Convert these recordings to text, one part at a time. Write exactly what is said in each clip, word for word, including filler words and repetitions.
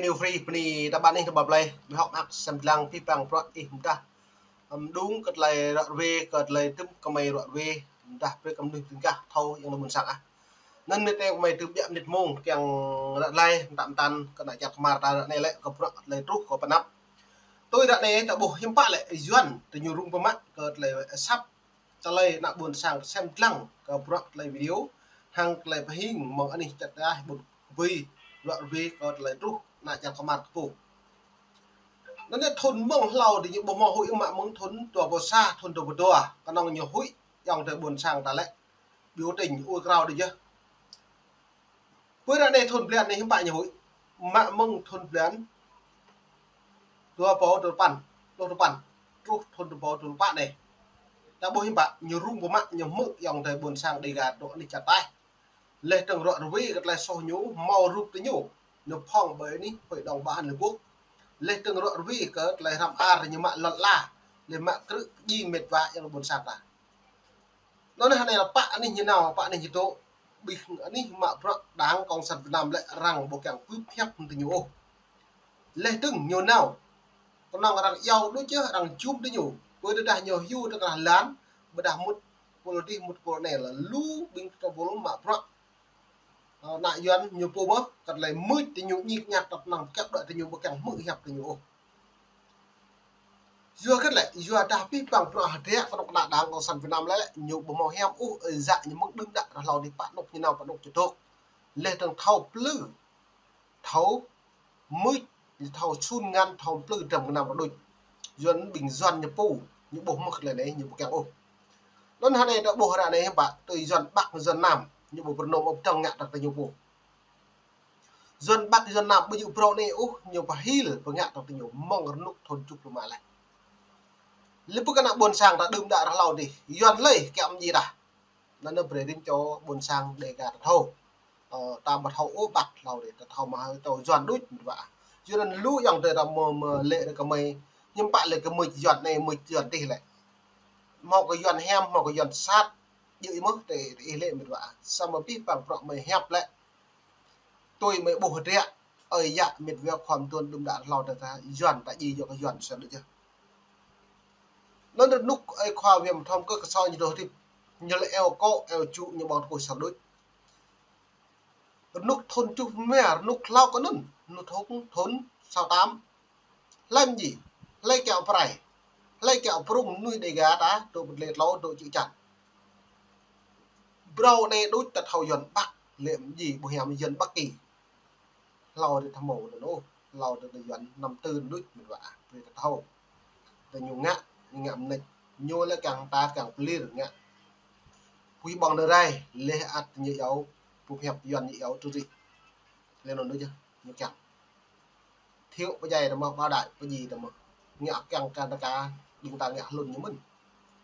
New Free bơni ta ƀăn ih ta ƀă plei, ƀu hŏk mơak sem lăng pih pang bruă ih mơdah. Ăm đung kơ tơlơi ră ruai, kơ tơlơi tŭm kơ mơi ră ruai, mơdah brơi kơ mơnuih ƀing gah thâo yơh ană ƀôn sang ah. Anŭn mơi tơ̆ng kơ mơi tŭm biă mơnit mông kiăng ră ruai, mơtam mơtam kơ ană čar kơmar ta ră anai lĕ kơ bruă tơlơi truh kơ pơanăp. Tui ră anai ta ƀuh hiư̆m pă lĕ Yuan tơ ñu rŭng pơmă kơ tơlơi asăp tơlơi ană ƀôn sang sem lăng kơ bruă tơlơi video, hăng tơlơi pơhing mơ̆ng anih čar ta ƀôn kơbui, ră ruai kơ tơlơi truh ană čar kơmar ta pô. Anŭn yơh thun mơ̆ng hlâo tơ ñu ƀu hmâo huĭ mă mơ̆ng thun dua pluh sa, thun dua pluh dua, kơnơ̆ng ñu huĭ yơh tơ ƀôn sang ta lĕ. Biểu tình ôi krao đi yơh. Pơ ră anai thun blan anai hiư̆m pă ñu huĭ. Mă mơ̆ng thun blan dua pluh dua păn, dua pluh dua păn, truh thun dua pluh dua păn anai. Ta ƀuh hiư̆m pă, ñu rŭng pơmă, ñu hmư̆ yơh tơ ƀôn sang Dega dŏ anih čar ta. Leh dơ̆ng ră ruai kơ tơlơi soh ñu, hmâo rup tơ ñu. Ñu phŏng ƀơi anih Hội đồng Bảo an Liên Hợp Quốc. Leh dơ̆ng ră ruai kơ tơlơi hrăm ar ñu mă lŏn ala. Leh mă krư̆ kơdjai mĕt wa yơh ƀôn sang ta. Anŭn anai lĕ pă anih ñu nao, pă anih ñu dŏ, ƀing anih mă bruă Đảng Cộng sản Việt Nam lĕ arăng ƀu kiăng pơhiăp tơ ñu ôh. Leh dơ̆ng ñu nao, kơnơ̆ng arăng iâu đôč yơh, arăng jum tơ ñu. Pơ tơdah ñu hyu tơ krah lan, ƀôdah mŭt pôl adih mŭt pôl anai lĕ lu ƀing tơpul mă bruă, ơ, ană Yuan ñu pô mơ̆, kơ tơlơi mưč tơ ñu ñik ñak tơpă năng kiăp đuaĭ tơ ñu ƀu kiăng hmư̆ hiăp tơ ñu ôh. Yua kơ lĕ, yua dah pih pang bruă hơdră kơnuk kơna Đảng Cộng sản Việt Nam lĕ, ñu ƀu hmâo hiam ôh, ơi yă ñu mơ̆ng đưm đă ră hlâo dih pă anŭk ñu nao pă anŭk čơdŏk. Leh dơ̆ng thâo plư, thâo mưč, thâo sun ngăn, thâo plư dram gơnam rơđuč. Yuan ƀing Yuan ñu pô, ñu ƀuh mơ̆ kơ tơlơi anai, ñu ƀu kiăng ôh. Anŭn anai ta ƀuh ră anai hiư̆m pă, tui Yuan Bắc, Yuan Nam, ñu ƀu pơrơnŏm ôh pơdơ̆ng ngă tơ ñu pô. Yuan Bắc, Yuan Nam, ƀu djơ̆ phrâo anai ôh, ñu pơhil, pơngă tơ ñu mơ̆ng rơnŭk thun tơjuh pluh mă leh. Lĕ pơ kơ ană ƀôn sang ta đưm đă ră hlâo dih, Yuan lơi kiăng mơñi dah. Anŭn anai brơi rĭm čô ƀôn sang Dega ta thâo. Ơ, ta ƀu thâo ôh ƀă hlâo dih, ta thâo mă hơi tơ Yuan đôč mĕt wa. Yuan anŭn lu yơh tơ ta mơ̆, mơ̆ lĕ ră kơ mơi, hiư̆m pă lĕ kơ mưč Yuan anai, mưč Yuan dih lĕ. Hmâo kơ Yuan hiam, hmâo kơ Yuan sat, djơ̆ mơ̆ tơ, tơ ih lĕ mĕt wa. Samơ̆ pih pang bruă mơi hiăp lĕ. Tui mơi ƀuh hơdră, ơi yă mĕt wa khua mơtuan đưm đă hlâo ta, ta Yuan ta djai yua kơ Yuan sơr đôč yơh. Anŭn rơnŭk ơi khua Viêm Thom kơ kơsâo ñu dŏ hơdip, ñu lĕ eo kŏ, eo čŭ, ñu ƀơ̆ng tơkuih sơr đôč. Rơnŭk thun tơjuh mă, rơnŭk hlâo kơ anŭn, rơnŭk thun, thun sáu tám. Hlơi mơñi, hlơi kiăng prai, hlơi kiăng prung mơnuih Dega ta, dŏ pơdlê tlâo, dŏ čư̆ čan. Phrâo anai đôč ta thâo Yuan Bắc, lĕ mơñi ƀu hiam Yuan Bắc kơ. Hlâo dih ta hmâo anŭn ôh, hlâo dih ta Yuan năm tư đôč mĕt wa, brơi ta thâo. Tơ ñu ngă, ñu ngă mơneč, ñu lĕ kiăng ta kiăng pơlir ngă. Pui ƀơ̆ng nơ rai, leh ăt ñu iâu, pơhiăp Yuan ñu iâu tui rĭ. Lĕ anŭn đôč yơh, ñu kiăng. Thiệu pơdjai ta mơ̆, Bảo Đại pơdjai ta mơ̆. Ngă kiăng kơ ta ka, ƀing ta ngă hlŭn ñu mơ̆n.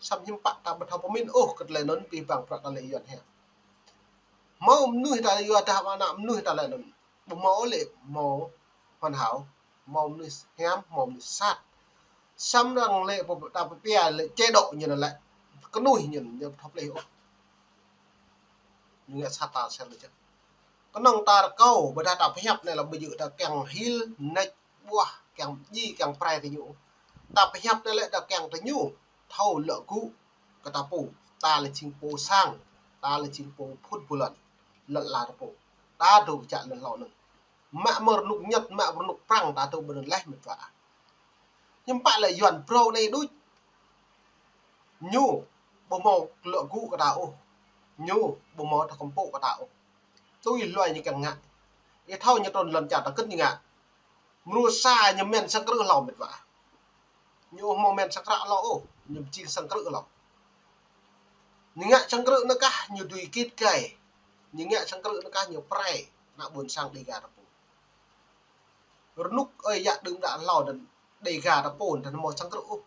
Samơ̆ hiư̆m pă ta ƀu thâo pơmĭn ôh kơ tơlơi anŭn pih pang bruă ta lĕ Yuan hiam. Hmâo mơnuih ta yua dah mă ană mơnuih ta lĕ anŭn. Ƀu hmâo lĕ hmâo hoàn hảo, hmâo mơnuih hiam, hmâo mơnuih sat. Samơ̆ arăng lĕ pơ-, ta pơpia lĕ chế độ ñu anŭn lĕ. Kơnuih ñu anŭn, ñu thâo plih ôh. Ñu ngă sat ta sel lĕ čĕ. Kơnơ̆ng ta rơkâo, ƀôdah ta pơhiăp anai lĕ ƀu djơ̆ ta kiăng hil, mơneč, ƀuah, kiăng djai, kiăng prai tơ ñu. Ta pơhiăp anai lĕ ta kiăng tơ ñu thâo lŏ gŭ kơ ta pô. Ta lĕ jing pô sang, ta lĕ jing pô phŭn pô lŏn, lŏn ala ta pô. Ta dŏ kơjăp lŏn hlâo anŭn. Mă mơ̆ng rơnŭk Nhật, mă mơ̆ng rơnŭk Prăng ta dŏ ƀơi anŭn leh mĕt wa. Hiư̆m pă lĕ Yuan phrâo anai đôč. Ñu ƀu hmâo lŏ gŭ kơ ta ôh. Ñu ƀu hmâo ta kơmpŏk kơ ta ôh. Tui hluai ñu kiăng ngă. Ih thâo ñu trŭn lŏn čar ta kơ̆t ñu ngă. Mrô sa ñu mĭn sang krư̆ hlâo mĕt wa. Ñu ƀu hmâo mĭn sang krư̆ hlâo ôh. Ñu pơjing sang krư̆ hlâo. Ñu ngă sang krư̆ anŭn kah ñu dưi git gai. Ñu ngă sang krư̆ anŭn kah ñu prai ană ƀôn sang Dega ta pô. Rơnŭk ơi yă đưm đă hlâo anŭn Dega ta pô anŭn ta hmâo sang krư̆ ôh.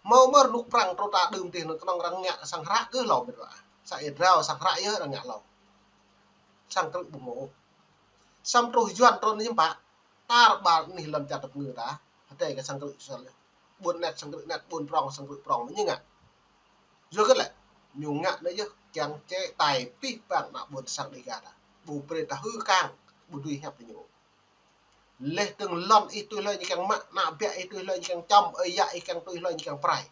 Hmâo mơ̆ rơnŭk Prăng truh ta đưm tih anŭn kơnơ̆ng arăng ngă sang hră kơ hlâo mĕt wa. Sa ia drao sang hră yơh arăng ngă hlâo. Sang krư̆ ƀu hmâo ôh. Samơ̆ truh Yuan trŭn hiư̆m pă. Tar ƀar anih lŏn čar tơpơngư ta. Hơdai kơ sang krư̆ sel. Ƀôn anet sang krư̆ anet, ƀôn prŏng sang krư̆ prŏng mơ̆ ñu ngă. Yua kơ lĕ, ñu ngă anai yơh kiăng chế tài pih pang ană ƀôn sang Dega ta. Ƀu brơi ta hư̆ kang, ƀu dưi hiăp tơ ñu. Leh tơ̆ng lŏn ih tui hloi ñu kiăng mă, ană ƀiă ih tui hloi ñu kiăng čăm, ơi yă ih kiăng tui hloi ñu kiăng prai.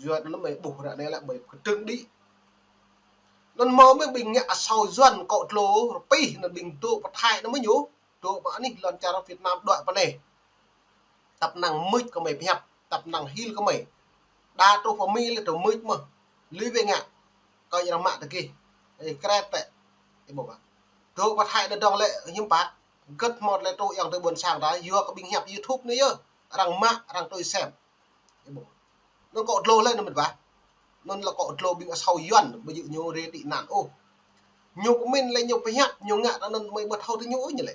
Yua anŭn mơi ƀuh ră anai lĕ mơi kơdơ̆ng đĭ. Anŭn hmâo mơi ƀing ngă asâo Yuan kŏ dlô rơpih anŭn ƀing dŏ pơ Thái anŭn mơi ñu. Dŏ pơ anih lŏn čar Việt Nam đuaĭ pơ anai. Tăp năng mưč kơ mơi pơhiăp, tăp năng hil kơ mơi. Đa truh pơ Mi lĕ dŏ mưč mơ̆. Lui wĕ ngă. Kơ arăng mă tơgih. Ê, kret tĕ. Ê, ƀuh ƀă. Dŏ pơ Thái anŭn dơ̆ng lĕ hiư̆m pă. Gĕt hmâo tơlơi truh ayŏng adơi ƀôn sang ta, yua kơ ƀing hiăp YouTube anai yơh. Arăng mă, arăng tui sem. Ê, ƀuh. Anŭn kŏ dlô lĕ anŭn mĕt wa. Anŭn lĕ kŏ dlô ƀing asâo Yuan, ƀu djơ̆ ñu rê tị nạn ôh. Ñu pơmĭn lĕ ñu pơhiăp, ñu ngă tơ anŭn mơi ƀu thâo tơ ñu ôh ñu lĕ.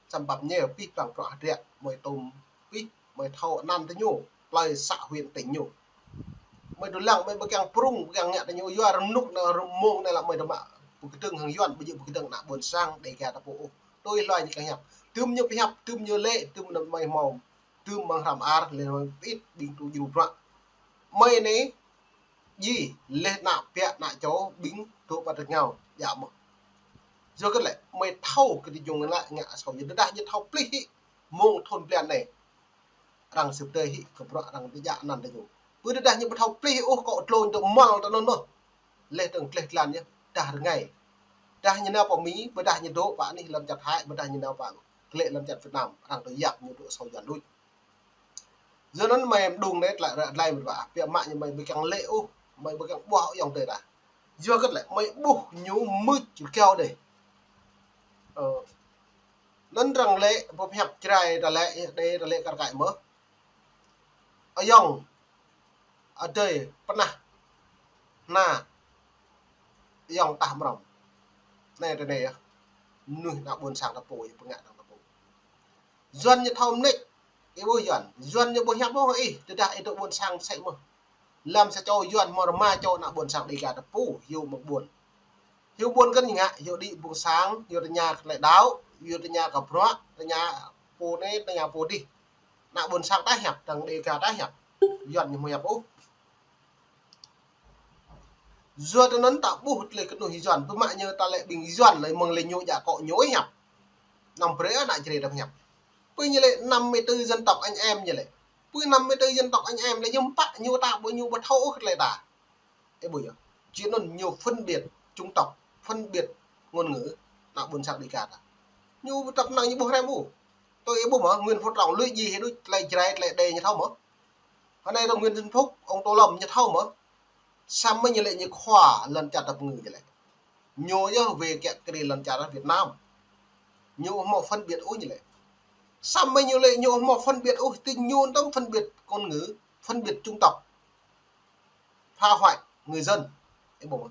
Samơ̆ pap ñu pih păng prŏ hơdră, mơi tôm pih, mơi thâo anăn tơ ñu, plơi xã huyện tỉnh ñu. Mơi dŏ lăng, mơi ƀu kiăng prŭng, ƀu kiăng ngă tơ ñu, yua rơnŭk anai, rơmông anai lĕ mơi dŏ mă pơkơdơ̆ng hăng Yuan, ƀu djơ̆ pơkơdơ̆ng ană ƀôn sang Đêga ta pô ôh. Tui hloi ñu kiăng hiăp. Tơm ñu pơhiăp, tơm ñu lĕ, tơm anŭn mơi hmâo. Tơm mơ̆ng hrăm ar, lĕ mơi pit, ƀing tŭ djru bruă. Mơi anai, djai, leh ană ƀiă ană čô, ƀing dŏ pơ rơngiao, djă mơ̆. Yua kơ lĕ, mơi thâo kơ tơjung lĕ ngă asâo, yua tơdah ñu thâo plih hĭ, mơ̆ng thŭn blan anai. Arăng sĭt tơi hĭ, kơ bruă arăng tơjă anăn tơ ñu. Pơ tơdah ñu ƀu thâo plih ôh, kŏ dlô ñu dŏ mơ̆l tơ anŭn mơ̆. Leh tơ̆ng gleh glan yơh, dah rơngai. Dah ñu nao pơ Mi, ƀôdah ñu dŏ pơ anih lŏn čar Thái, ƀôdah ñu nao pơ glĕ lŏn čar Việt Nam, arăng tơjă ñu dŏ asâo Yuan đôč. Yua anŭn mơi mơđung anai tơlơi ră tơlơi mơ̆t wa, biă mă ñu mơi ƀu kiăng lĕ ôh, mơi ƀu kiăng ƀuah ôh ayŏng adơi ta. Yua kơ lĕ mơi ƀuh ñu mưč rơgao đơi. Ơ, anŭn arăng lĕ, pơhiăp Jrai ta lĕ, đe ta lĕ kar kaĭ mơ̆. Ayŏng adơi pơnah, na, ayŏng tah mrŏm. Anai tơ anai yơh. Mơnuih ană ƀôn sang ta pô, yơh pơngă ta pô. Yuan ñu thâo mơneč, ih ƀuh Yuan. Yuan ñu ƀu hiăp ôh ih, tơdah ih dŏ ƀôn sang sĕ mơ̆. Lăm sa čô Yuan hmâo rơma čô ană ƀôn sang Đêga ta pô, hyu mơ̆ng ƀôn. Hyu ƀôn kơ ñu ngă, hyu đĭ ƀôn sang, hyu tơña kơ tơlơi đaŏ, hyu tơña kơ bruă, tơña pô anai, tơña pô adih. Ană ƀôn sang ta hiăp, tơ̆ng Đêga ta hiăp. Yuan ñu hmâo hiăp ôh. Yua tơ anŭn ta ƀuh tơlơi kơnuih Yuan, pơmă ñu ta lĕ ƀing Yuan lĕ mơ̆ng lĕ ñu djă kŏ ñu hiăp. Năm brơi ană Jrai ta hiăp. Pơ ñu lĕ năm mươi tư dân tộc anh em ñu lĕ. Pơ năm mươi tư dân tộc anh em lĕ ñu pă ñu ta ƀu ñu ƀu thâo ôh kơ tơlơi ta. Ê ƀuh yơh. Či anŭn ñu phân biệt chủng tộc, phân biệt ngôn ngữ, ană ƀôn sang Đêga ta. Ñu tăp năng ñu ƀu hrăm ôh. Tui ih ƀuh mơ̆, Nguyễn Phú Trọng lui djai hĭ đôč tơlơi Jrai tơlơi Đê ñu thâo mơ̆. Hơnai dŏ Nguyễn Xuân Phúc, ông Tô Lâm ñu thâo mơ̆. Samơ̆ ñu lĕ ñu khua lŏn čar ta pơngư ñu lĕ. Ñu yơh wĕ kiă kriê lŏn čar Việt Nam. Ñu hmâo phân biệt ôh ñu lĕ. Samơ̆ ñu lĕ ñu hmâo phân biệt ôh, tơ ñu tơm phân biệt ngôn ngữ, phân biệt chủng tộc. Phá hoại người dân. Ê ƀuh mơ̆.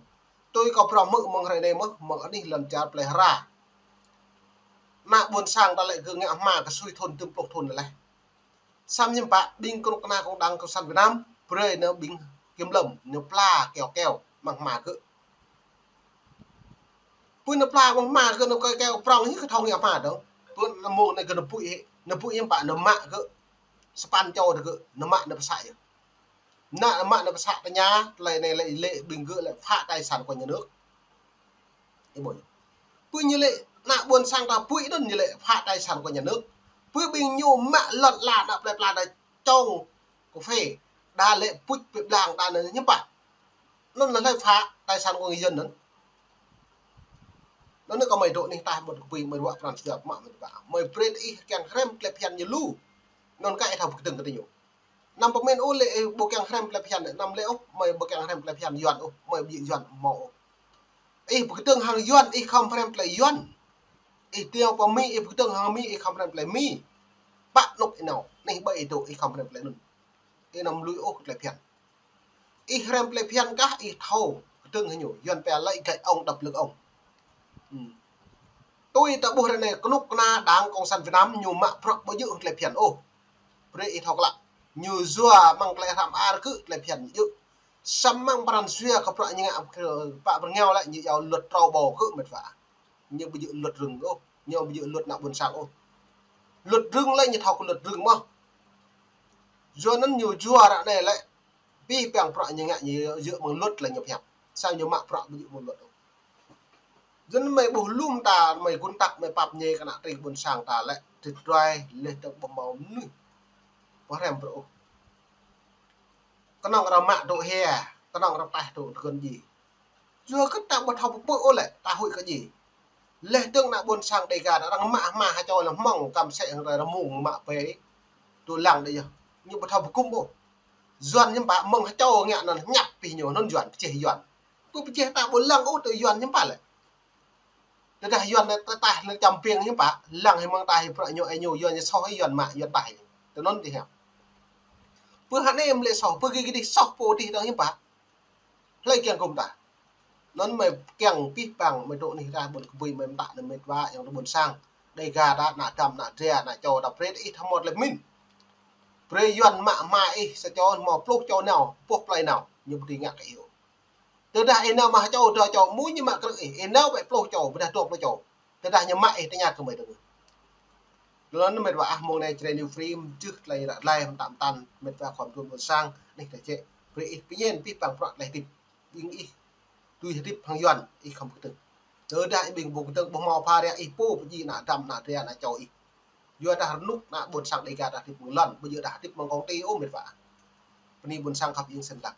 Tui kâo prŏ hmư̆ mơ̆ng hrơi anai mơ̆, mơ̆ng anih lŏn čar plơi Hra. Ană ƀôn sang ta lĕ gơ̆ ngă hma kơ sui thŭn, tơm pluh thŭn leh. Samơ̆ hiư̆m pă, ƀing kơnuk kơna kông đảng cộng sản Việt Nam, brơi nao ƀing kiểm lâm, nao pla keo keo, mơ̆ng hma gơ̆. Pơ nao pla mơ̆ng hma gơ̆, nao keo keo prŏng hĭ kơ thâo ngă hma dơ̆ng. Pơ nao mông anai gơ̆ nao pui hĭ, nao pui hiư̆m pă, nao mă gơ̆. Sapăn čô tơ gơ̆, nao mă nao pơsă yơh. Nao mă nao pơsă tơña, tơlơi anai lĕ lĕ ƀing gơ̆ lĕ phá tài sản của nhà nước. Ê ƀuh. Pơ ñu lĕ ană ƀôn sang ta pui anŭn ñu lĕ phá tài sản của nhà nước. Pơ ƀing ñu mă lŏn ala ană plơi pla ta čong cà phê, đa lĕ puč pĕ blang đa anŭn hiư̆m pă. Anŭn lĕ phá tài sản của người dân anŭn. Anŭn kơ mơi dŏ anih ta ƀuh kơ pui mơi ruă pran sơdap mă mơi ruă. Mơi brơi ih kiăng hrăm tơlơi phiăn ñu lu. Anŭn kơ ih thâo pơkơdơ̆ng kơ tơ ñu. Năm pơmĭn ôh lĕ ih ƀu kiăng hrăm tơlơi phiăn, năm lĕ ôh, mơi ƀu kiăng hrăm tơlơi phiăn Yuan ôh, mơi ƀu djơ̆ Yuan hmâo ôh. Ih pơkơdơ̆ng hăng Yuan, ih khŏm hrăm tơlơi Yuan. Ih tiŏng pơ Mi, ih pơkơdơ̆ng hăng Mi, ih khŏm hrăm tơlơi Mi. Pă anŭn ih nao, anih ƀơi ih dŏ, ih khŏm hrăm tơlơi anŭn. Ih năm lui ôh tơlơi phiăn. Ih hrăm tơlơi phiăn kah, ih thâo kơdơ̆ng hăng ñu, Yuan pia lợi gậy ông đập lưng ông. Hm. Tui ta ƀuh ră anai, kơnuk kơna đảng cộng sản Việt Nam ñu mă bruă ƀu djơ̆ tơlơi phiăn ôh. Brơi ih thâo klă. Ñu yua mơ̆ng tơlơi hrăm ar gơ̆ tơlơi phiăn djơ̆. Samơ̆ mơ̆ng pran jua kơ bruă ñu ngă kơ pă pơrơngiao lĕ ñu iâu luật trâu bò gơ̆ mĕt wa. Ñu ƀu djơ̆ luật rừng ôh, ñu ƀu djơ̆ luật ană ƀôn sang ôh. Luật rừng lĕ ñu thâo kơ luật rừng mơ̆. Yua anŭn ñu yua ră anai lĕ, pih păng bruă ñu ngă ñu djơ̆ mơ̆ng luật lĕ ñu pơhiăp. Samơ̆ ñu mă bruă ƀu djơ̆ mơ̆ng luật ôh. Dân mơi ƀuh lŏm ta, mơi gun tăk, mơi pap ñe kơ ană tring ƀôn sang ta lĕ, tơdruai leh tơ̆ng ƀu hmâo mơnuih pơhrăm pơrơoh. Kơnơ̆ng rơmă tŭ hia, kơnơ̆ng rơtah tŭ tơgŭn ji. Yua kơ ta ƀu thâo pơpŭ ôh lĕ, ta huĭ kơ ji. Leh tơ̆ng ană ƀôn sang Dega ta arăng mă hma ha čô lĕ hmâo kăm sĕ hăng rai rơmung mă pê. Tŭ lăng đơi yơh. Ñu ƀu thâo pơgŭm ôh. Yuan hiư̆m pă mơ̆ng ha čô ngă anŭn ñăp pih ñu anŭn Yuan, pơjeh Yuan. Pơjeh ta ƀu lăng ôh tŭ Yuan hiư̆m pă lĕ. Tơdah Yuan ta, ta, ta lĕ čăm piêng hiư̆m pă, lăng hĭ mơ̆ng ta hĭ prăk ñu, ơ ñu, Yuan ñu soh hĭ Yuan mă, Yuan ta hĭ. Tơnŭn ti hiam. Pơ hơnai mơ̆ lĕ soh, pơ gih gih dih soh pô dih dong hiư̆m pă. Hlơi kiăng gŭm ta. Anŭn mơi kiăng pih păng mơi dŏ anih ta ƀôn kơbui mơi mơtă anŭn met wa yang ƀôn sang. Dega ta ană dăm, ană dra, ană čô ta brơi ih tha mơ̆t lĕ min. Brơi Yuan mă hma ih sa čô hmâo pluh čô nao, pluh plơi nao, ñu ƀu dưi ngă kơ ih ôh. Tơdah ih nao mă ha čô dua čô mơ̆ ñu mă krư̆ ih, ih nao ƀĕ pluh čô, ƀôdah dua pluh čô. Tơdah ñu mă ih tơña kơ mơi dơ̆ng. Lŏn met wa ah mơ̆ng anai Jrai New Free, mơjưh tơlơi ră tơlơi mơtam mơtam, met wa khom tuôn ƀôn sang, anih ta jĕ. Brơi ih pơñen, pih păng prăk tơlơi hơdip. Ƀing ih, tui hơdip hăng Yuan, ih khom kơtư̆ng. Tơdah ih ƀing ƀu kơtư̆ng, ƀu hmâo pha ria, ih pô pơjing ană dăm, ană dra, ană čô ih. Yua dah rơnŭk ană ƀôn sang Dega dah hơdip mơ̆ng lŏn, ƀu djơ̆ dah hơdip mơ̆ng kông ti ôh met wa. Bơni ƀôn sang khăp ing sĭn lăng.